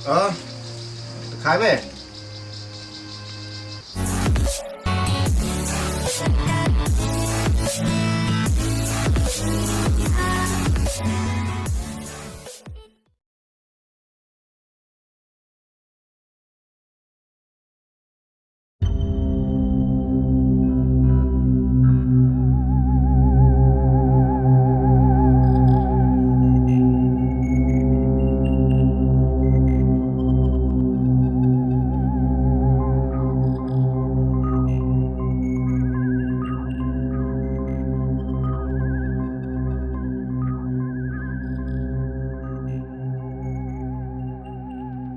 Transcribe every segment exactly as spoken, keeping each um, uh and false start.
Ơ, khai me.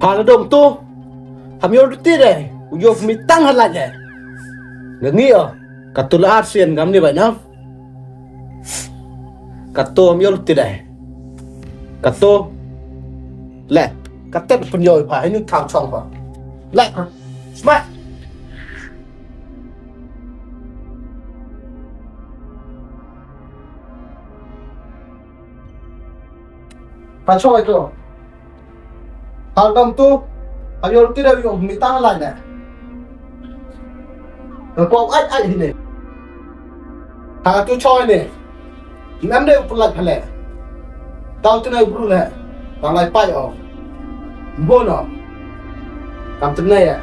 Ha la dong tu. Ham yoh luti de. U yoh mi tang ha lait de. Nga ngi o. Katu la ar sien ngam ni bai na. Katu ham yoh luti de. Katu. Le. Katet pun yoh pa. Hinu thang chong pa. Le. Smart. Pa choi tu. Hal dam tu. Hal yoh luti da yoh mi tang lai ne. Ka ko ai ai hi ne. Ha tu choi ne. Nam de u pulak hale. Tau tu na u bru le. Tang lai pai o. Mbono. Kam tu na ya.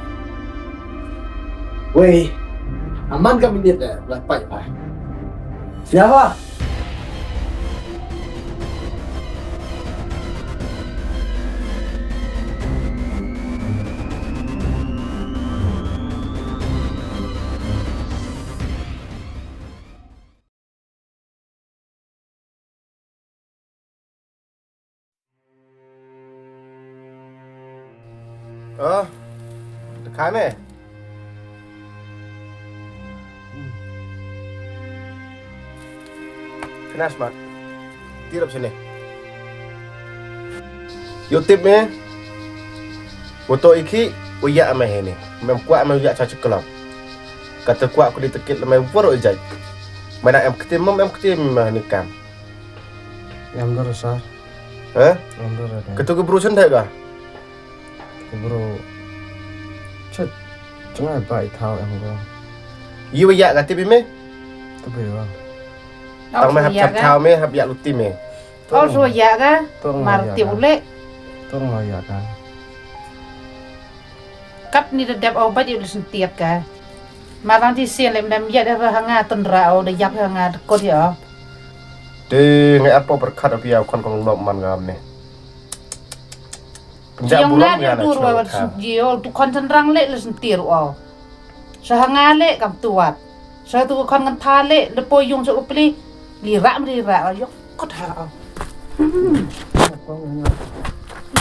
Wei. Aman kam ni le. Lai pai pai. Ya ha. Ơ, khai me. Kena smat. Tirap sini. Yoh tip me. Wa to iki, wa ya me hini. Mem kwah me ya cha cha club. Kata kwah ku di tekit le me waro ijai. Mana em kti mem em kti me ni kam. Em dor sa. Ha? Em dor da. Katu ke bru sen thai ka? Ke bru. Chet. Chengai ba i thau em ko. Yi wa ya ka tip me? Tip wa. Tang me hap chap thau me, hap ya luti me. Au so ya ka. Mar tip u le. Tong wa ya ka. Kap ni da dep au ba di u le sentiat ka. Mar dang ti sien le mdam ya da ha nga tun ra au da yap ha nga kot ya. Te ngai apo berkat api au kon kong lop man ngam ne. Penjak burom nga na dur wa sut jio tu kon tun rang le le sentir au. Sa ha nga le kam tuat. Sa tu kon ngan tha le le po yung sa upli. Li ram li ra au yok kot ha au.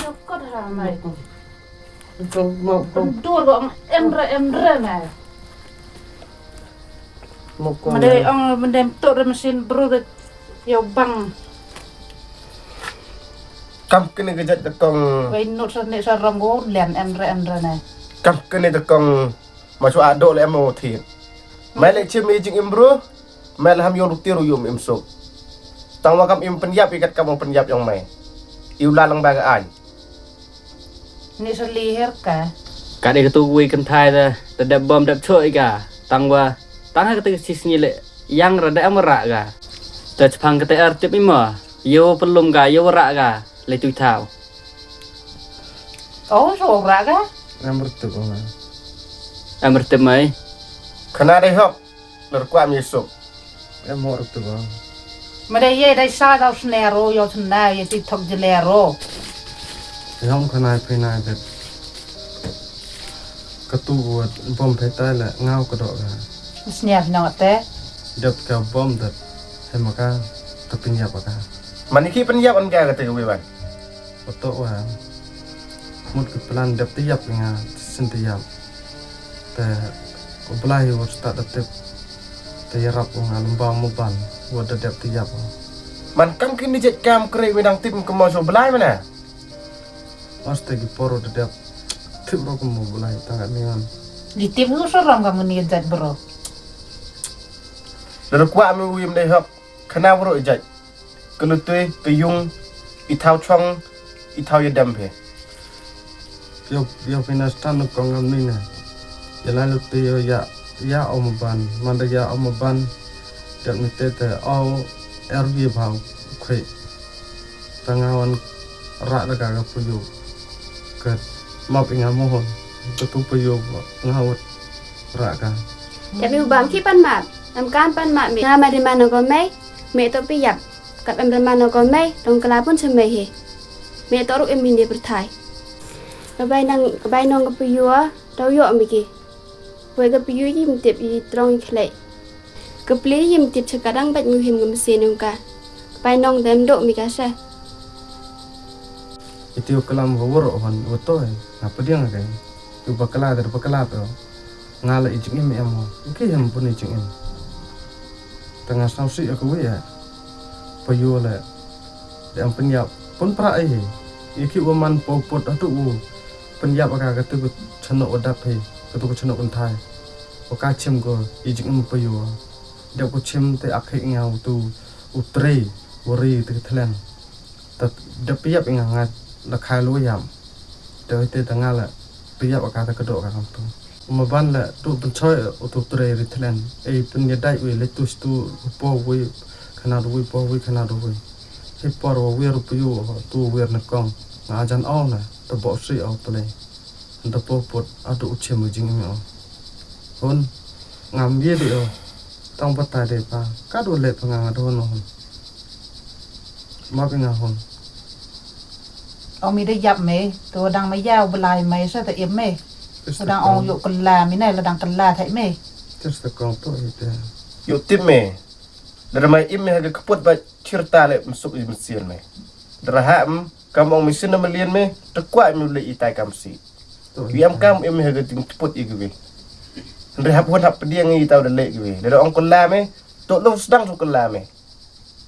Yok kot ha mai. Dur ko emre emre na. Made ong made mtok re mesin bru de yo bang. Kam kene ke jait tekong. Wei nut sa ne sa rong go lian emre emre na. Kam kene tekong. Masu ado le mo thi. Mai le chim i jing im bru. Mai le ham yo lutir yo im suk. Tang wa kam im penyap ikat kam penyap yong mai. Iu la lang ba ka ai. Ni seli her ka. Ka de katu wei kentai da, da dep bom dep choi ka. Tang wa, tang ha katu sis ni le, yang ra da am ra ka. Da chpang katu ar tip ima, yo pelum ka, yo ra ka, le tu thau. Oh, so ra ka? Am ra tu ko ma. Am ra tu mai. Khana de hok. Ler kwah mi suk. Em hor tu ko. Made ye dai sa dau snero yo sna ye ti thok jelero. Yong khanai phi nai bet. Katu wat bom phe tai la ngau ka dok ka. Sniar nong te. Dep ka bom dat. Hema ka ta pinyap ka. Mani ki pinyap an ka ka te ka wi wan. Oto wa mut ki plan dep te yap nga sin te yap. Te u Blai wa stad da tip. Te yarap u nga lamba mo ban wa da dep te yap. Man kam kini jait kam kre wi dang tip kamo so Blai mana. Mas te ki poro da dep tip ro kamo Blai tang ni ngan. Di tip hu so ram kam ni jait bro. Da kwah mi wi mdei hok khana bro jait. Ka lutui, ka yung, i thau chong, i thau yadam phi. Yo, yo pina stan no kong am ni na. Ya la lu te yo ya, ya om ban, man da ya om ban. Dep ni te te au, er ye bhau, khui. Tang awan ra da ka ka puyu. Ka map inga mohon. Ka tu puyu nga wat ra ka. Tapi u bang ki pan map, am kan pan map me. Nga ma di man ko me, me to pi yap. Kap em re man ko me, tong kala pun se me he. Me to ru em hindi perthai. Ka bai nang, ka bai nong ka puyu a, tau yo me ki. Wei ka puyu yim tip i trong i khlei. Ka pli yim tip cha ka dang bait mu him ka masi nong ka. Ka bai nong dem do mi ka sa. Iti u kalam wa wor o hon, wa to e. Nga pdiang ka. U bakla da bakla to. Nga la i jingim em o. Ki hem pun i jingim. Ta nga sngewsih ka wei e. Puyu le. De em pynyap. Pun pra e. I ki wa man po pot atu u. Pynyap ka ka tu ka chano wa dap he, ka tu ka chano kynthai. Wa ka chim ko i jingim puyu. Dep ko chim te ak he nga u tu u trei, wa ri te ka thlen. Ta dep pyap nga nga la khai lu yam. Te te ta nga la pyap ka ta ka do ka kam tu. Ma ban la tu pynchoi u tu trei ri thlen. Ei pynyadai wi le tu stu po wi khana du wi po wi khana du wi. He por wa wir puyu tu wir na kong. Nga jan au na. Ta bo sri au pale. Nda po pot adu u chem u jingim o. Hon, ngam ye di o. Tang batai de pa. Ka du le pa nga nga du hon hon. Ma pi nga hon. Ong mi da yap me, tu dang ma yau belai me sa ta im me. Dang ong yu kela mi ne, la dang kela thai me. Tis ta kong tu i te. Yu tip me. Dara mai im me ha ka kput ba chirta le msuk i msien me. Dara ha m Kam ong mi sin na malien me, te kwah mi u leh i tai kam si. Wi am kam em ha ka jingtput i kiwi. Hynre hap hon hap pdiang i tau da leh kiwi. Da ong kylla me, to lo sdang su kylla me.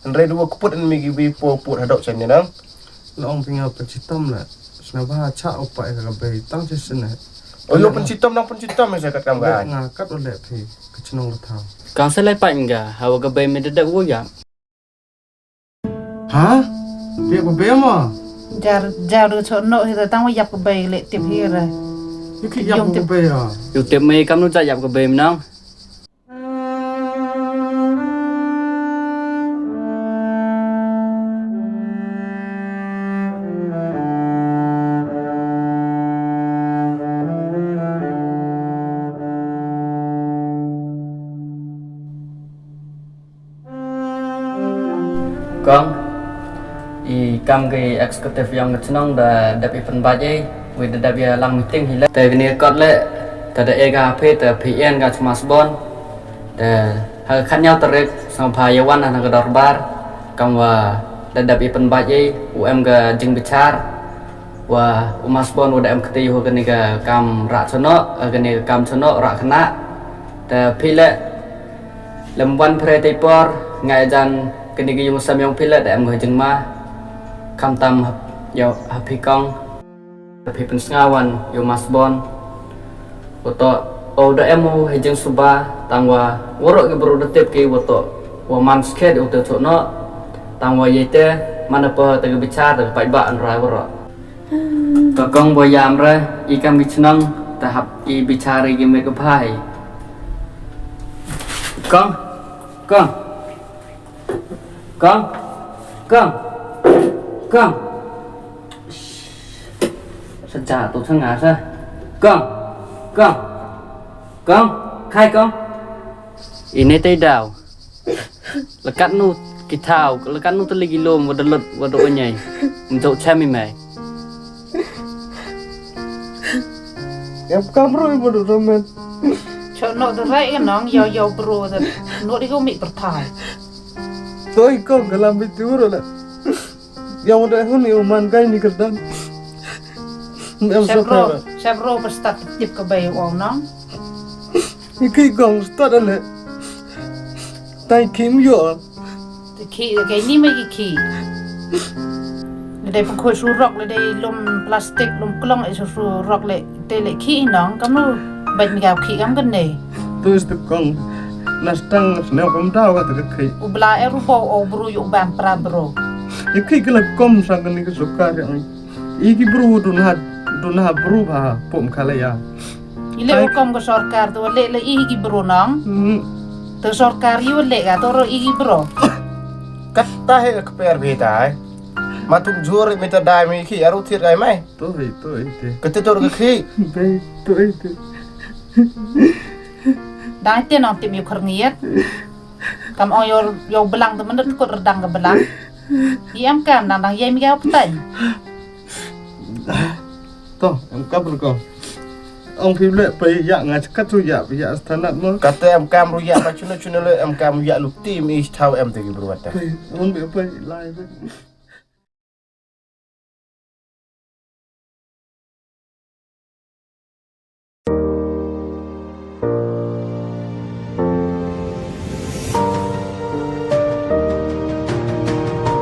Hynre du wa kput en mi kiwi po put hadok chan ni nang. La ong phi nga pynchitom la. Sna ba cha u pa ka bei tang chi sin na. O lo pynchitom nang pynchitom me sa kat kam ka. Nga kat u leh phi ka chnong la thaw. Kam sa lai pa nga, hawa ka bei me da da wo ya. Ha? Phi yap ka bei mo? Jar, jar du chok no hi ta tang wa yap ka bei le tip hi ra. Yu ki yap ka bei ya. Yu tip me kam nu ja yap ka bei mnang. Kong, i kam ki executive yong ka chnong da dep i pynbait i, wi da dep i lang meeting hi le. Te kini ka kot le, te da e ka phi, te phi en ka chma sbon. Te ha ka khatñiaw tarik, sang pha yawan na ka dorbar, kam wa da dep i pynbait i, u em ka jingbichar, wa u masbon wa da em kti hu kani ka kam rah chonok, kani ka kam chonok rah khynnah. Te phi le, Lem wan phre tei por, nga jan kani ka yung sam yong phi le da em ka jingma. Khamtam hap, yow, hap phi kong. Hap phi pynsngawan, yow masbon. Wato, o da em u ha jingsuba, tang wa, waroh ki bru da tip ki wato, wa man skhet u te chok no, tang wa ye te, man da pa te ka bichar, te ka paidbah an rai waroh. Ka kong bo yam re, i kam ki chnong, ta hap i bichar i ki me ka phai. Kong, kong, kong, kong, kong. Sa ja tu sa nga sa. Kong, kong, kong, khai kong. Ini te daw. Lekat nu ki thaw, lekat nu te legi lom, wa da lut, wa da onyai. Mjok cham i mai. Yap kam ro i bodo romet. Chok no da rai ka nong, yow, yow bro da. No di ko mi perthai. Toi ko galam bi tu ro la. Yow da hun i man kai ni kerdan. Em so bro, ka. Sa bro, pa start tip ka bai ong nong. I ki gong start ale. Tai kim yo. Te ki, te ki ni me ki ki. Le dei pengkhu su rok, le dei lum plastik, lum klong e su su rok le, te le ki nong, kam nu, bait mi gau ki kam kan ne. Tu is te kong, na stang, snew kam daw ka te ki. U bla e ru bo, o bru yu bam pra bru. I ki kala kom sang kan ni ka sukar yang. I ki bru du na, Tu na bru ba pom kha le ya. I le Ai. Hukum ka sorkar tu le le i ki bru nong. Hmm. Tu sorkar i le ka tu ro i ki bru. Katta he ka per be tai. Ma tum jur mi ta dai mi khi aru thir kai mai. Tu hi, tu hi te. Kate tur ka khi. Be, tu hi te. Dang te nong tim yu khar ngiat. Kam ong yo, yo belang tu mendet kut redang ka belang. I em kam dang dang ye mi ka petai. To, em kam ru ko. Ong phi le pa ya nga chakat ru ya, pa ya stanat mo. Kate em kam ru ya, pa chuna chuna le em kam ru ya luk tim i thaw em te ki bru wa ta. Pa, ong be pa lai be.